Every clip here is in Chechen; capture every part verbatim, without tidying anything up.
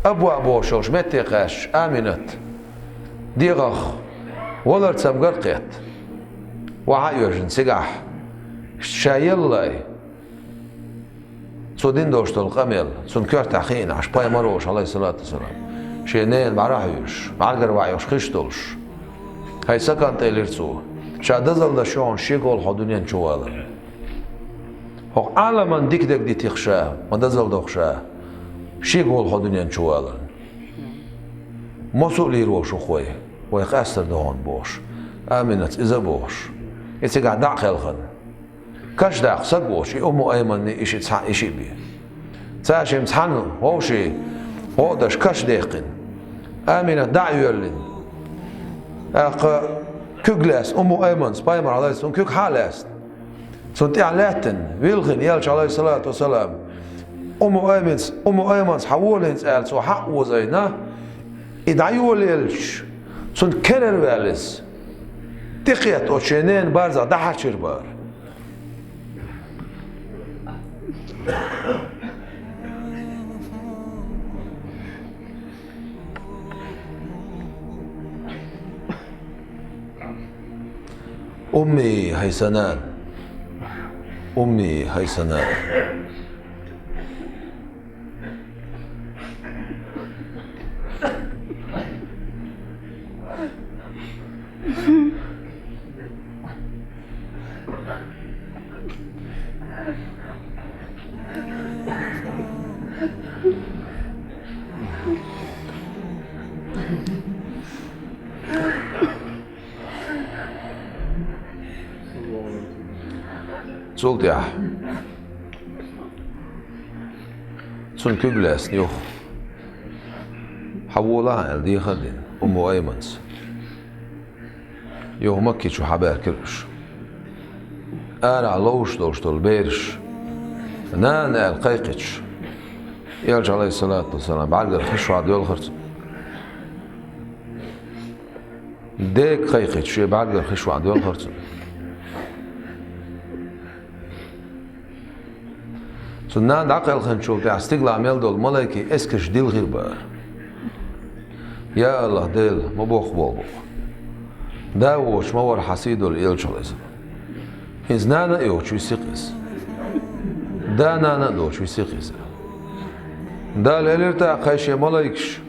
Абваъ бохуш йолчу метте кхаьчча, Аминат дегӀах валар цамгар а кхетта, вахьа а йоьжна цигахь, ша еллай, цо дина долуш долу къамел цунна коьртехь хиъна Ӏаш, пайхамар волуш, Ӏалайхиссалату вассалам, шен ненан бӀаьра хьуьйсуш, бӀаьргара ваьӀ йолуш хиш долуш: «ХӀай сан кӀант», — элира цо, — «ша дозалла деш ю хьуна шега хьо дуьнен чу валарна. ХӀокху Ӏаламан дика дерг дитийла ша, ма дозалла доху ша шега хьо дуьнен чу валарна. Массо а лийр волуш ву-кх вай, вай къаьстар ду хьуна», — бохуш, Аминас иза а бохуш, и цигахь дӀа а кхелхина. Каш даккха саг воцуш, и Умму Айманний, и шиъ цхьаъ, и шиъ бен. Цара шимма цхьаьна вовшийн гӀо а деш каш даьккхина. Аминат дӀа а йоьллина. ТӀаккха куьг лаьцна Умму Айманца, пайхамар, Ӏалайхиссалам, куьг схьа а лаьцна, цунна тӀехь лаьттина, вилхина, элча, Ӏалайхиссалату вассалам, Умму Айманца, Умму Айманца, хьан волийна цӀаьрца хьаъ озийна, и дӀайолаелча, цунна керара ваьлла иза. ТӀекхетта оцу шен ненан барзах дӀахьарчийра бара. Умми, хӀай сан нана! Умми, хӀай сан нана! Цул тӀаьхьа цунна куьг лаьцна юха, хьан волахьа аьлла, дехар а дина, Умму Айманца. Юха Макки чу хьабаьхкира уьш. Арахь ловзуш долуш долу бераш, «Нана!» аьлла кхайкхича, элча, Ӏалайхиссалату вассалам, бӀаьргара хиш ван доьлхура цунна. Дега кхайкхича, шен бӀаьргара хиш ван доьлхура цунна. Цу нана дӀакхелхинчул тӀаьхьа стигалахь мел долу малайкийн эскарш дилхира бара. Я АллахӀ, Дела, ма боккха болу боху. Да воцуш ма вара хьан сий долу элча, Ӏалайхиссалам. ХӀинца нана а йоцуш висси-кх иза. Да-нана а доцуш висси-кх иза. Дала элира тӀаккха, хӀай шен малайкаш,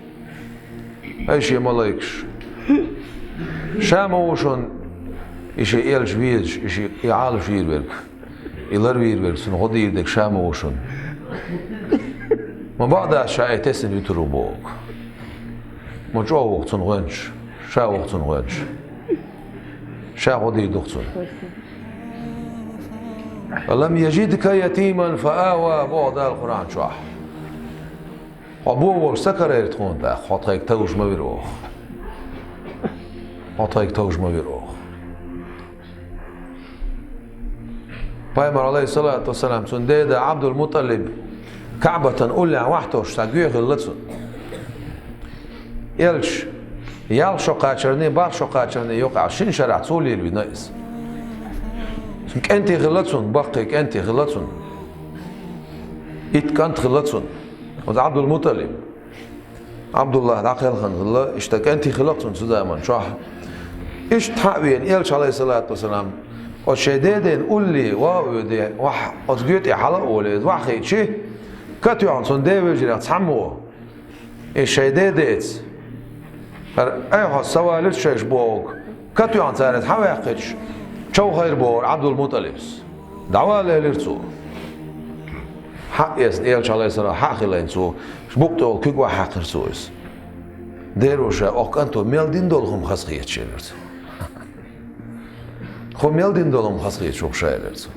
хӀай шен малайкаш, ша ма ву шуна и шен элча везаш, и шен, и Ӏалашвийр верг, и ларвийр верг, цунна гӀо дийр дерг ша ма ву шуна. Ма бакъ дац ша и тесна вуьтур ву боху. Ма чӀогӀа ву-кх цунна гӀоьнча, ша ву-кх цунна гӀоьнча. Ша гӀо дийр ду-кх цунна. «Алам яжидка ятиман фа ава», боху Дала Къуръан чохь. Хьо бо волуш ца карийра тхуна тӀаккха, хьо тхайга товжа ма вира оха. Хьо тхайга товжа ма вира оха. Пайхамар, Ӏалайхиссалату вассалам, цуьнан деда Ӏабдул-МутӀалиб КаӀбатан уллехь вахьтош цхьа гоь хилла цунна. Элча, ялх шо кхачарний, барх шо кхачарний юкъахь шина шарахь цо лелавина иза. КӀентий хилла цунна, баккхий кӀентий хилла цунна. Итт кӀант хилла цунна. Оцу Ӏабдул-МутӀалиб. Ӏабдуллах дӀакхелхина хилла, иштта кӀентий хилла-кх цунна цу заман чохь. Иштта хьа а веана, элча, Ӏалайхиссалату вассалам, оцу шайн дедина улле ван а воьдий, вахь, оцу гоь тӀе хьала а волий, иза вахь хиъча, катоьхна цунна ден вежарех цхьаммо: «Иза шайн дедеца, хӀара айхьа са валийта шайша», бохург, катоьхна цара иза хьа а ваьккхича, човхийра бохура Ӏабдул-МутӀалибс. «ДӀавала», элира цо. Хьа а эцна, элча, Ӏалайхиссалам, хьа а хилийна цо, букъ тӀехула куьг ван хьаькхира цо иза. «Деро ша, оха кӀанто мел дина долу хӀума хазахеташ», элира цо. «Хьо мел дина долу хӀума хазахеташ ву-кх ша», элира цо.